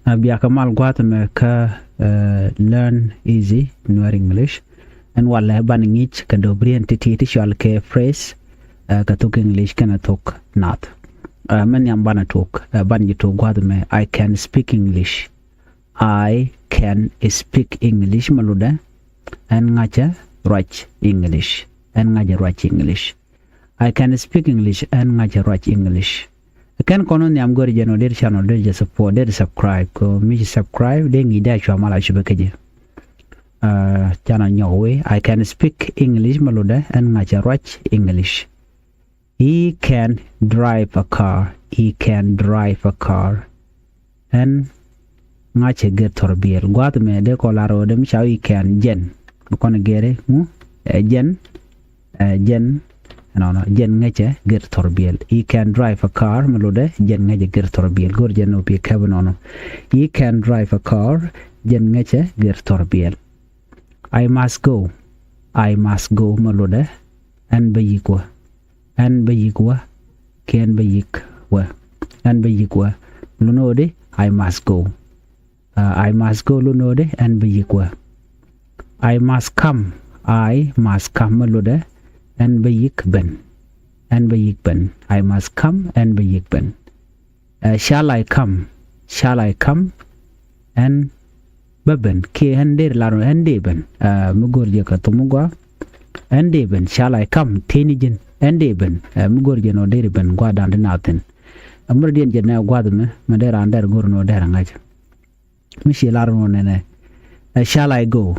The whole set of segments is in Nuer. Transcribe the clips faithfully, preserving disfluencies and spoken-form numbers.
Ɛ, bia kɛ mal gua̱a̱th ɛmɛ kä, ɛ, Learn Easy Nuer English. Ɛn walɛ banɛ ŋi̱i̱c kɛ dɔ̱briɛn ti̱ti̱ ti cɔal kɛ phrase, ɛ, kɛ thok English kɛnɛ thok Naath. Ɛ, mɛ nhiam banɛ tok, ɛ, banɛ ji̱ tok gua̱a̱th ɛmɛ, I can speak English. I can speak English, mɛ lotdɛ ɛn ŋa̱cä ruac English. Ɛn ŋa̱cä ruac English. I can speak English, ɛn ŋa̱cä ruac English. Kɛn kɔn wä nhiam, go̱rɛ jɛ nɔ deri channel, deri jɛ support, deri subscribe. Kɛ mi ci subscribe dee ŋi̱i̱c dee a cua mal a cupɛ kä jɛ. Ɛ, canɛ nyɔk wee, I can speak English, mɛ lotdɛ ɛn ŋa̱cä ruac English. He can drive a car. He can drive a car. Ɛn ŋa̱cä gër thɔrbiɛl. Gua̱a̱th ɛmɛ dee kɔ lar ɣöö dee mi ca wä he can, jɛn. Bi kɔn gɛri ŋu, ɛ, jɛn, ɛ, jɛn. Ɛnɔnɔ, jɛn ŋäcä gër thɔrbiɛl. He can drive a car, mɛ lotdɛ jɛn ŋäcä gër thɔrbiɛl. Go̱rɛ jɛ nɔ bi kɛp ɛnɔnɔ. He can drive a car, jɛn ŋäcä gër thɔrbiɛl. I must go. I must go, mɛ lotdɛ ɛn bä yi̱k wä. Ɛn bä yi̱k wä. Kiɛ ɛn bä yi̱k wä. Ɛn bä yi̱k wä. Lot ni ɣöö di I must go. Ɛ, I must go, lot ni ɣöö di ɛn bä yi̱k wä. I must come. I must come, mɛ lotdɛ ɛn bä yi̱k ben. Ɛn bä yi̱k ben. I must come, ɛn bä yi̱k ben. Ɛ, shall I come? Shall I come? Ɛn bä ben. Kiɛ ɛn deri lar ɣöö ɛn dee ben. Ɛ, mi go̱r jɛ kɛ thok mi gɔaa. Ɛn dee ben. Shall I come? Tëë ni ji̱n. Ɛn dee ben. Ɛ, mi go̱r jɛ nɔ deri ben gua̱a̱th da̱ŋ ti naath thi̱n. Ɛ, mi rɔ diɛn jɛ nɛ gua̱a̱th ɛmɛ, mɛ dee raan dɛr go̱r nɔ dɛr ŋa̱cä. Mi ci lar nɔ nɛnɛ. Ɛ, shall I go?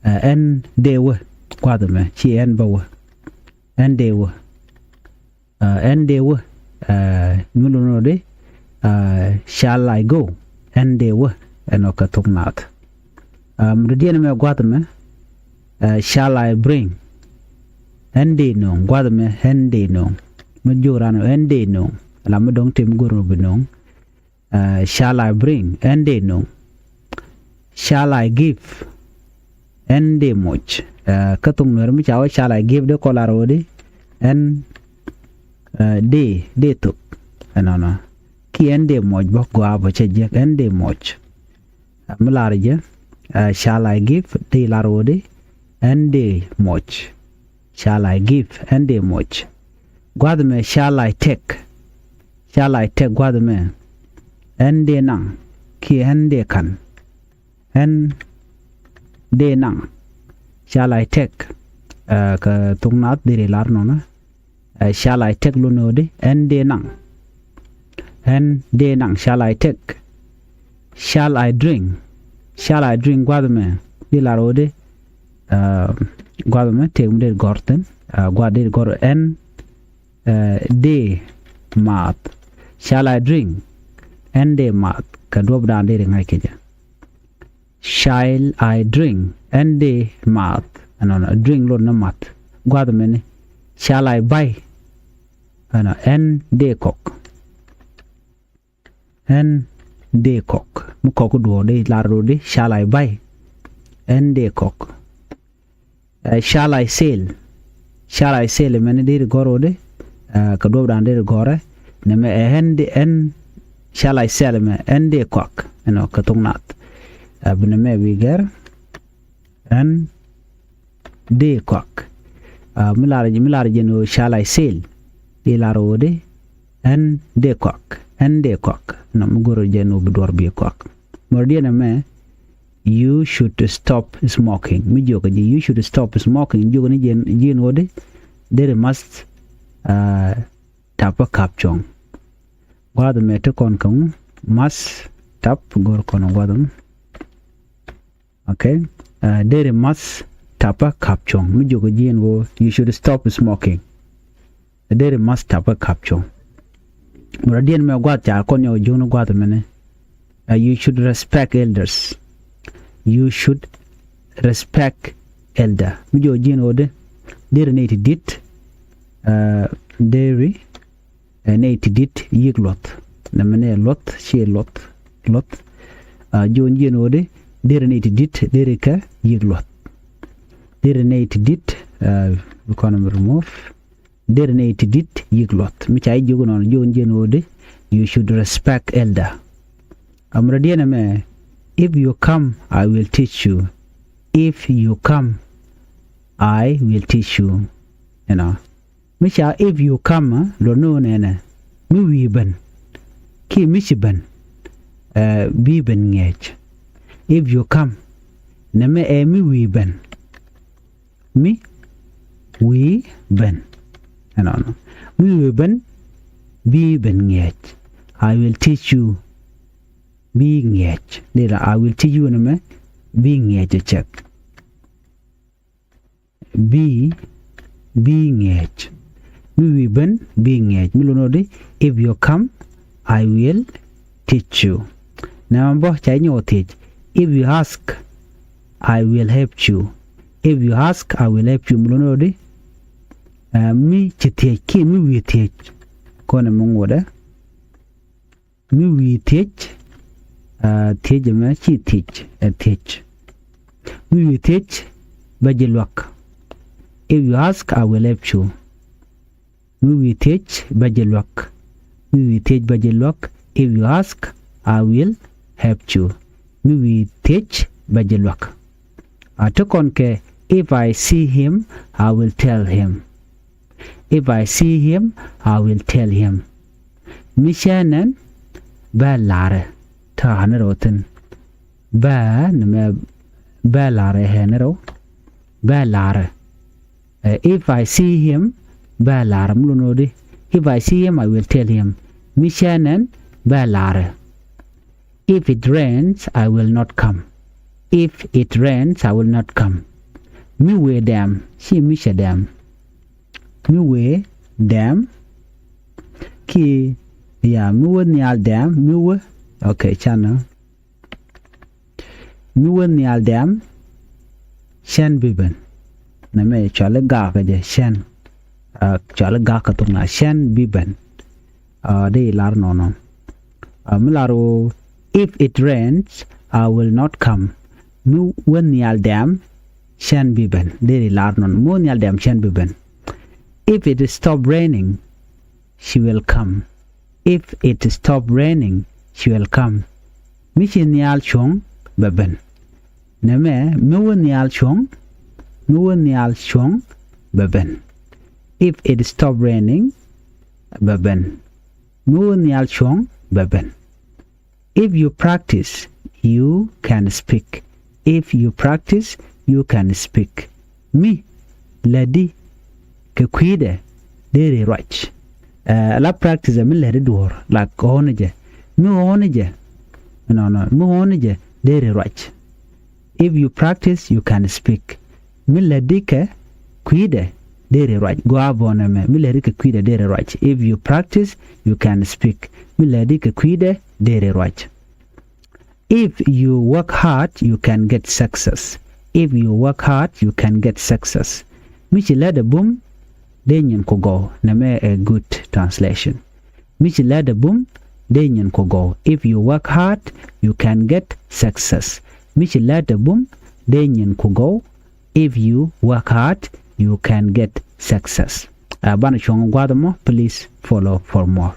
Ɛ, ɛn dee wä gua̱a̱th ɛmɛ. Ci ɛn bä wä. Ɛn dee wä. Ɛ, ɛn dee wä, ɛ, mi lot ni ɣöö di, ɛ, shall I go? Ɛn dee wä, ɛnɔ kɛ thok naath. Ɛ, mi dɔ̱diɛn ɛmɛ gua̱a̱th ɛmɛ, ɛ, shall I bring? Ɛn dee nööŋ, gua̱a̱th ɛmɛ ɛn dee nööŋ. Mi jiök raan ɣöö ɛn dee nööŋ. La mi dɔ̱ŋ tëë mi go̱r ɣöö bi nööŋ. Ɛ, shall I bring? Ɛn dee nööŋ. Shall I give? Ɛn dee moc. Ɛ, kä thok Nuɛr mi ca wä shall I give dee kɔ lar ɣöö di ɛn, ɛ, dee, dee thöp. Ɛnɔnɔ. Kiɛ ɛn dee moc bä gɔaa bä cä jiäk, ɛn dee moc. Ɛ, mi lar jɛ, ɛ, shall I give, dee lar ɣöö di ɛn dee moc. Shall I give? Ɛn dee moc. Gua̱th ɛmɛ, shall I take? Shall I take gua̱th ɛmɛ? Ɛn dee naŋ kiɛ ɛn dee ka̱n? Ɛn dee naŋ. Shall I take? Ɛ, kɛ thok naath deri lar nɔnɔ. Ɛ, shall I take lot ni ɣöö di ɛn dee naŋ? Ɛn dee naŋ, shall I take? Shall I drink? Shall I drink gua̱th ɛmɛ? Dee lar ɣöö di, ɛ, gua̱th ɛmɛ tëë mi deri gɔ̱r thi̱n, ɛ, gua̱th deri gɔ̱r ɛn, ɛ, dee maath. Shall I drink? Ɛn dee maath. Kɛ duɔ̱p da̱a̱n deri ŋa̱c kɛ jɛ. Shall I drink? Ɛn dee maath. Ɛnɔnɔ, drink lot ni math. Gua̱th ɛmɛni. Shall I buy? Ɛnɔ, ɛn dee kɔk. Ɛn dee kɔk. Mi kɔk duɔ̱ɔ̱r dee lar ɣöö di, shall I buy? Ɛn dee kɔk. Ɛ, shall I sell? Shall I sell ɛmɛni deri gɔ̱r ɣöö di, ɛ, kɛ duɔ̱p da̱a̱n deri gɔ̱rɛ. Nɛmɛ ɛ ɛn dee, ɛn, shall I sell ɛmɛ, ɛn dee kɔak. Ɛnɔ, kɛ thok naath. Ɛ, bi nɛmɛ bi gɛr. Ɛn dee kɔak. Ɛ, mi lar, mi lar jɛn ɣöö shall I sell? Dee lar ɣöö di, ɛn dee kɔak. Ɛn dee kɔak. Ɛnɔ, mi go̱r jɛn ɣöö bi duɔ̱ɔ̱r bi kɔak. Mɛ rɔ̱diɛn ɛmɛ, you should stop smoking. Mi jiök ɛ ji̱, you should stop smoking. Jiök ni ji̱n, ji̱n ɣöö di, deri must, ɛ, tap ɛ ka̱p cuɔ̱ŋ. Gua̱th ɛmɛ te kɔn kɛ ŋu, must tap, go̱r kɔn gua̱th ɛmɛ. Okay. Ɛ, deri must tap ɛ ka̱p cuɔ̱ŋ. Mi jiök ɛ ji̱n ɣöö you should stop smoking. Deri must tap ɛ ka̱p cuɔ̱ŋ. Mɛ rɔ̱diɛn ɛmɛ gua̱th ca kɔn nyɔk jiök ni gua̱th ɛmɛni. Ɛ, you should respect elders. You should respect elder. Mi jiök ɛ ji̱n ɣöö di, deri nɛy ti di̱t, ɛ, deri, ɛ, nɛy ti di̱t yi̱k luɔ̱th. Nɛmɛ nɛy luɔ̱th, ci luɔ̱th, luɔ̱th. Ɛ, jiök ɛ ji̱n ɣöö di, deri nɛy ti di̱t, deri kɛ yi̱k luɔ̱th. Deri nɛy ti di̱t, ɛ, bi kɔn remove. Deri nɛy ti di̱t yi̱k luɔ̱th. Mi ca ji̱ jiök nɔnɔ, jiök ɛ ji̱n ɣöö di, you should respect elder. Ɛ mi dɔ̱diɛn ɛmɛ, if you come, I will teach you. If you come, I will teach you. You know, mi ca if you come, ɛ, luɔt ni ɣöö nɛnɛ mi wi̱i̱ ben kiɛ mi ci ben, ɛ, bi ben ŋiɛc. If you come, nɛmɛ ɛ mi wi̱i̱ ben. Mi wi̱i̱ ben. Ɛnɔnɔ. Mi wi̱i̱ ben, bi ben ŋiɛc. I will teach you. Bi ŋiɛc. Dee la I will teach you nɛmɛ, bi ŋiɛc ɛ cɛk. Bi, bi ŋiɛc. Mi wi̱i̱ ben, bi ŋiɛc. Mi lot ni ɣöö di, if you come, I will teach you. Nɛmɛ bä ca nyɔk thiec. If you ask, I will help you. If you ask, I will help you. Mi lot ni ɣöö di, ɛ, mi ci thiec kiɛ mi wi̱i̱ thiec. Kɔnɛ mi ŋotdɛ. Mi wi̱i̱ thiec, ɛ, thiec ɛmɛ ci thiec, ɛ thiec. Mi wi̱i̱ thiec bä ji̱ luäk. If you ask, I will help you. Mi wi̱i̱ thiec bä ji̱ luäk. Mi wi̱i̱ thiec bä ji̱ luäk. If you ask, I will help you. Mi wi̱i̱ thiec bä ji̱ luäk. A ti kɔn kɛ, if I see him, I will tell him. If I see him, I will tell him. Mi cä nɛn, bä la̱rɛ. Ta̱a̱ ni rɛw thi̱n. Bä, nɛmɛ, bä la̱rɛ ɛ ni rɛw. Bä la̱rɛ. Ɛ, if I see him, bä la̱rɛ. Mi lot ni ɣöö di, if I see him, I will tell him. Mi cä nɛn, bä la̱rɛ. If it rains, I will not come. If it rains, I will not come. Mi wëë dɛm, ci mi cɛ dɛm. Mi wëë dɛm. Kiɛ, ya, mi wä nhial dɛm, mi wä. Okay, canɛ. Mi wä nhial dɛm, cän bi ben. Nɛmɛ cɔali gakä jɛ, cän. Ɛ, cɔali gakä thok na, cän bi ben. Ɛ, dee lar nɔnɔ. Ɛ, mi lar ɣöö, if it rains, I will not come. Mi wä nhial dɛm, cän bi ben. Dee lar nɔnɔ. Mi wä nhial dɛm, cän bi ben. If it stop raining, she will come. If it stop raining, she will come. Mi ci nhial cuɔ̱ŋ, bɛ ben. Nɛmɛ, mi wä nhial cuɔ̱ŋ, mi wä nhial cuɔ̱ŋ, bɛ ben. If it stop raining, bɛ ben. Mi wä nhial cuɔ̱ŋ, bɛ ben. If you practice, you can speak. If you practice, you can speak. Mi lätdi kɛ kui̱dɛ deri ruac. Ɛ, la practice mi lätdi duɔ̱ɔ̱r, like, ɣɔ̱ɔ̱ni jɛ. Mi ɣɔ̱ɔ̱ni jɛ. Nɔnɔ, mi ɣɔ̱ɔ̱ni jɛ deri ruac. If you practice, you can speak. Mi lätdi kɛ kui̱dɛ deri ruac. Gɔaa bɔnɛ mɛ. Mi lätdi kɛ kui̱dɛ deri ruac. If you practice, you can speak. Mi lätdi kɛ kui̱dɛ deri ruac. If you work hard, you can get success. If you work hard, you can get success. Mi ci lätdɛ bum, dee nyin ku gɔw. Nɛmɛ ɛ good translation. Mi ci lätdɛ bum, dee nyin ku gɔw. If you work hard, you can get success. Mi ci lätdɛ bum, dee nyin ku gɔw. If you work hard, you can get success. Ɛ, banɛ cuɔ̱ŋ gua̱a̱th ɛmɔ, please follow for more.